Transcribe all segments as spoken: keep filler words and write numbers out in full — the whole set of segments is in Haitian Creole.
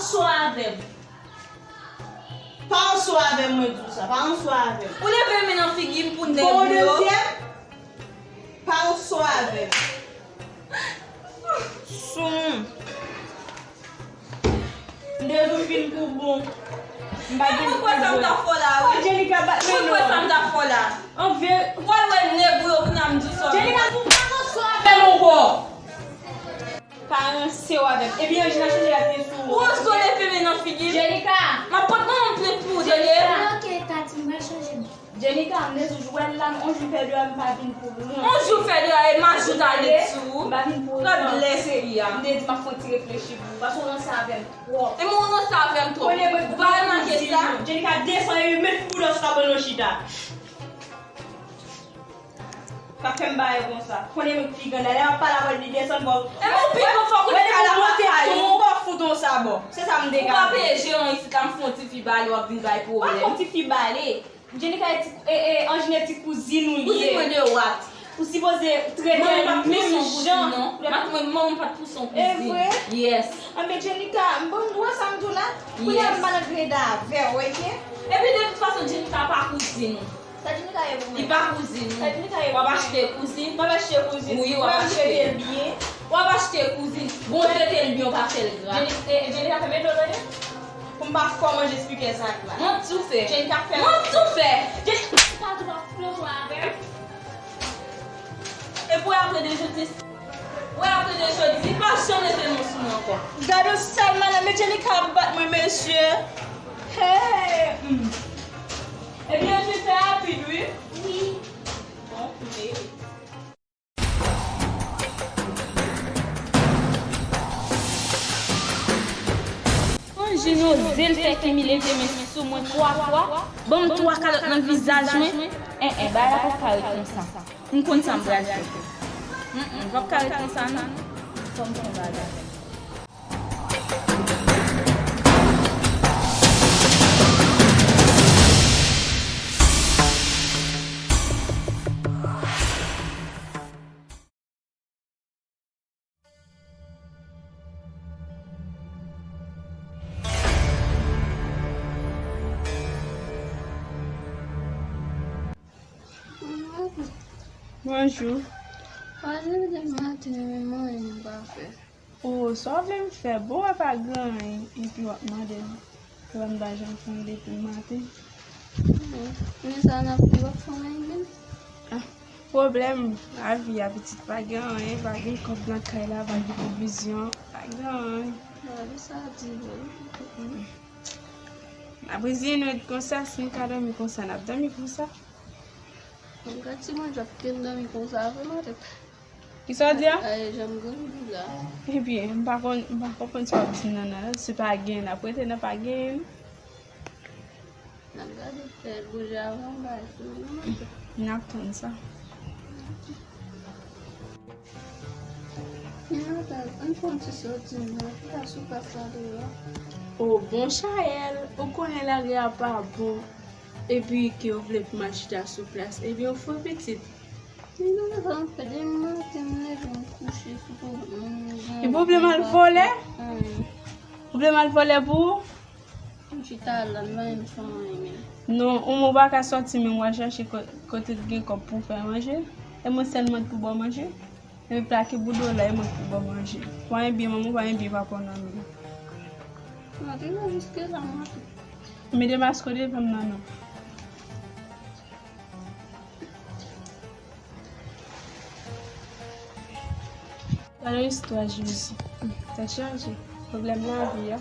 Anso avè m. Pa anso avè m, mwen di w sa. Pa anso avè m. Ou leve men nan figi m pou nèg ou yo. Bon, dezyèm. Pa anso avè m. Sou m. M te di w m vin pou bon. M pa vin pou bon. Mwen kwè sa m ta fè w la, wi. Anjelika bat men non. Mwen kwè sa m ta fè w la. An ve. Ou pral wè nèg ou yo kounye a m di w sa. Anjelika, ou pa anso avè m ankò. Pa ranse w avè m. Epi Anjina chanje lèt li sou ou. Ou oze leve men nan figi m? Jenika! M ap pot manman m plent pou ou, tande? Jenika! Ok, Tati, m pral chanje m. Jenika, m te di w, jwèt la, on jou fè de a, m pa vin pou rien. On jou fè de a, e m ajoute ale sou ou. M pa vin pou rien. Gad lè fi a. M te di m ap fè yon ti reflechi pou ou, paske w ranse avè m twòp. E mwen w ranse avè m twòp. Ou pa remake sa? Jenika, desann epi met boudòs la ban nou chita. Pa fè m bagay konsa. Konnen mwen k pi gran. Lè m ap pale avè l, li desann bò. E mwen pi gran, fòk ou te ka la lakay ou. Mwen te pou monte ton bò, fout on sa bò. Se sa m te ka di. Ou pa peye jeran isit la, m fè on ti fi bale, w ap vin bay pwoblèm. Mwen fè on ti fi bale. Jenika e ti, e, e, Anjina e ti kouzin ou li ye. Kouzin mwen de wat. Ou sipoze trete l menm jan. Manman m pa t pouse on kouzin. E vre? Yes. Anben Jenika, m bon, ou wè sa m di w la? Kounye a m pa nan grade avè w, ok? Epi de tout fason, Jenika pa kouzin ou. Sa Jenika ye pou mwen? Li pa kouzin ou. Sa Jenika ye pou mwen? W ap achte kouzin? M ap achte kouzin. Wi, w ap achte. Mwen m trete l byen. W ap achte kouzin. Bon, trete l byen, w pa fè l gra. Jeni-, e, Jenika fè men dlo tande. Pou m pa fè w manje spikè sa k la. Manti w fè. Jenika fè. Manti w fè. Jeni-, pa tou pa fout ansanm avè m. E pou apre de jodi. Wè, apre de jodi, pa janm leve men w sou mwen ankò. Gade yon sèl madanm, men Jenika ap bat mwen, mesye. Hey! Hmm. Ebyen, Angie, fè rapid, wi. Wi. Bon, men. Angie, n oze l fè Kemi leve men sou mwen twa fwa, ban m twa kalòt nan vizaj mwen. En, en, bagay la pa t ka ret konsa. M konn sa m pral fè. Mm, mm, m p ap ka ret konsa non. Fò m fè yon bagay. Bonjou. Pase depi maten, men mwen pa fè. O, sa w vle m fè? Bon, wè pa gen anyen, epi w ap mande m. Wè m pa janm fè anyen depi maten. Men sa n ap viv ap fè anyen menm. Ah, pwoblèm lavi a, pitit, pa gen anyen, pa gen kòb nan kay la, pa gen pwovizyon, pa gen anyen. Lavi sa di vre. N ap reziyen nou ret konsa, si n ka dòmi konsa, n ap dòmi konsa. Mwen gad ti manje ap ken dòmi konsa vre, matant. Kisa w di a? Ay, jan m grandi la. Ebyen, m pa konn, m pa konprann sa w ap di m nan, nan. Si pa gen, n ap rete nan pa gen. N ap gade fè bouje avan bay sou li, matant. N ap tann sa. Nata, ann fè yon ti sòti, non. Ki ka sou plas la deyò? O, bon, Chayèl, ou konnen lari a pa bon. Epi ke w vle pou m al chita sou plas. Ebyen, ou fou, pitit. Men non, sa m fè depi maten, m leve, m kouche sou pwoblèm. E pwoblèm al vòlè? Ou vle m al vòlè pou ou? M chita la, m pa menm fè anyen menm. Non, ou, ou pa ka sòti menm w al chache ko-, kote k gen kòb pou w fè manje. E mwen sèlman k pou ba w manje. Epi plake bouda w la, e mwen k pou ba w manje. Ou pa renmen byen manman, ou pa renmen byen papa w nan men. Mwen te gen jiske la, mwen. Men demaske w devan m nan, non. Gade yon istwa, Jezi. Tèt chaje. Pwoblèm lavi a.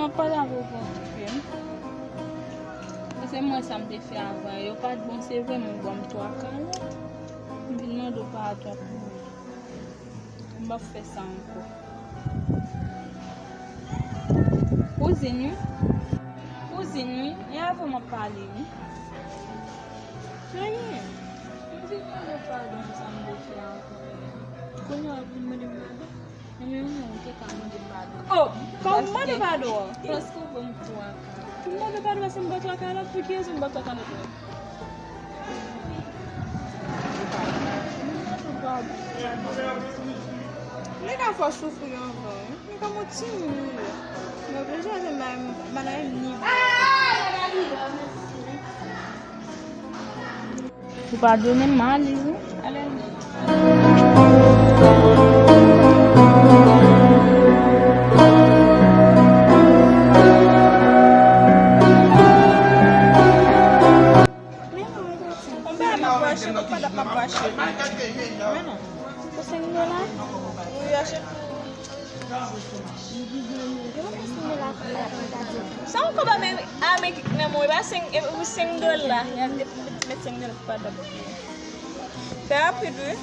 M ap pale avè w pou w okipe m. Paske m wè sa m te fè avan yo pa t bon, se vre, men w ban m twa kalòt. M vin mande w padon pou yo. M p ap fè sa ankò. Kouzin, wi. Kouzin, wi. E avè w m ap pale, wi. Anyen. M vin mande w padon pou sa m te fè ankò. Kounye a w ap vin mande m padon? Mwen menm, mwen, ou te ka mande padon. Oh, pa w mande padon. Paske w ban m twa kalòt. Pou m mande padon, paske m ba w twa kalòt, pou ki rezon m ba w twa kalòt la? Nèg a fè w soufri anvan, wi. Nèg a yon timoun, wi. Mwen oblije ale m ba, m ba l ni. Ou padone m, m ale, wi. Ale. Men non, m ap mache, m ap mache. Men non. Pou senk dola? Wi, achte pou Sa yon kòb ame-, ameriken nan men w, e pa senk, e pou senk dola. Y ap met senk dola pou padon. Fè rapid, wi.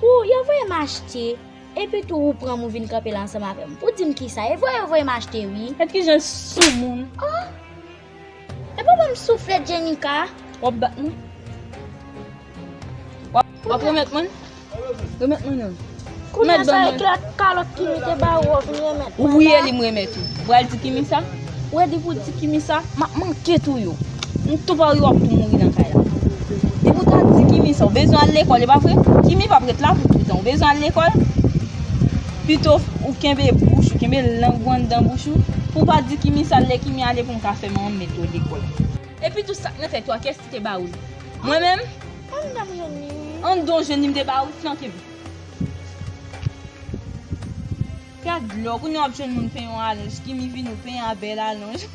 Kou, yo voye m achte, epi tou ou pran m, ou vin kanpe la ansanm avè m. Pou di m kisa? E voye yo voye m achte, wi. Gad kijan l soumoun. Oh! E pa ban m souflèt, Jenika. W ap bat mwen? W ap, w ap remèt mwen? Remèt mwen non. Kounye a sa e kalòt Kimi te ba ou, w ap vin remèt mwen la. Wi, e li m remèt ou. Ou pral di Kimi sa? Ou redi pou w di Kimi sa? M ap manke touye w. M tou pare w ap tou mouri nan kay la. Depi w ta di Kimi sa, ou bezwen al lekòl, e pa vre? Kimi p ap ret la pou toutan. Ou bezwen al lekòl? Pito ou kenbe bouch ou, kenbe lang ou anndan bouch ou, pou w pa di Kimi sa, lè Kimi ale pou m ka fè manman m mete w lekòl. Epi tou sa k nan tèt ou a, kiyès ki te ba ou l? Mwen menm? Anndan w jwenn li, wi. Anndan w jwenn li, m te ba ou l, flanke m. Gad lò, kounye a w ap jwenn moun penyen w alonj, Kimi vini w penyen a bèl alonj.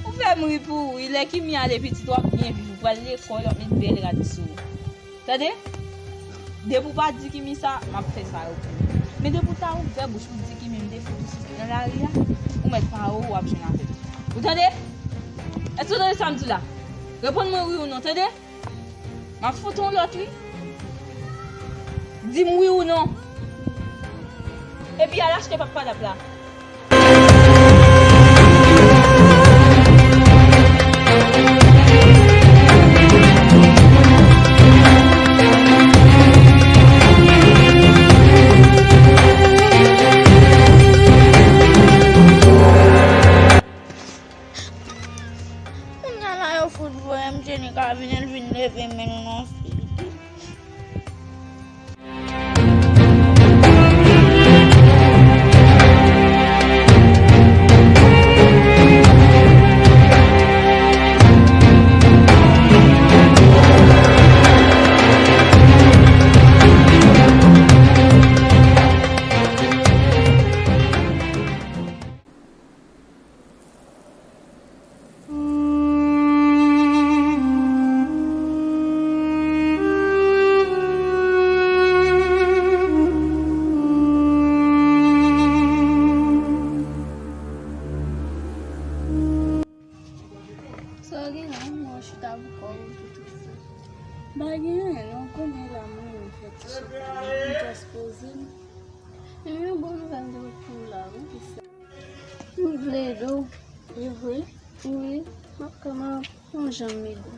Ou fè m ri pou ou wi, lè Kimi ale pitit w ap byen viv, ou pral lekòl, w ap met bèl rad sou ou. Tande? Depi w pa di Kimi sa, m ap fè sa yo pou ou. Men depi w ta ouvè bouch pou di Kimi m te fout ou sou nan lari a, ou mèt pa ou w ap jwenn avè l. Ou tande? Èske w tande sa m di w la? Reponn mwen wi ou non, tande? M ap fout ou yon lòt wi. Di m wi ou non. Epi al achte pap padap la. Kounye a la yo fout voye m, Jenika vini, l vin leve men nou nan figi. Yo, yo vre? Wi, m ap ka, m ap yon jan m ede.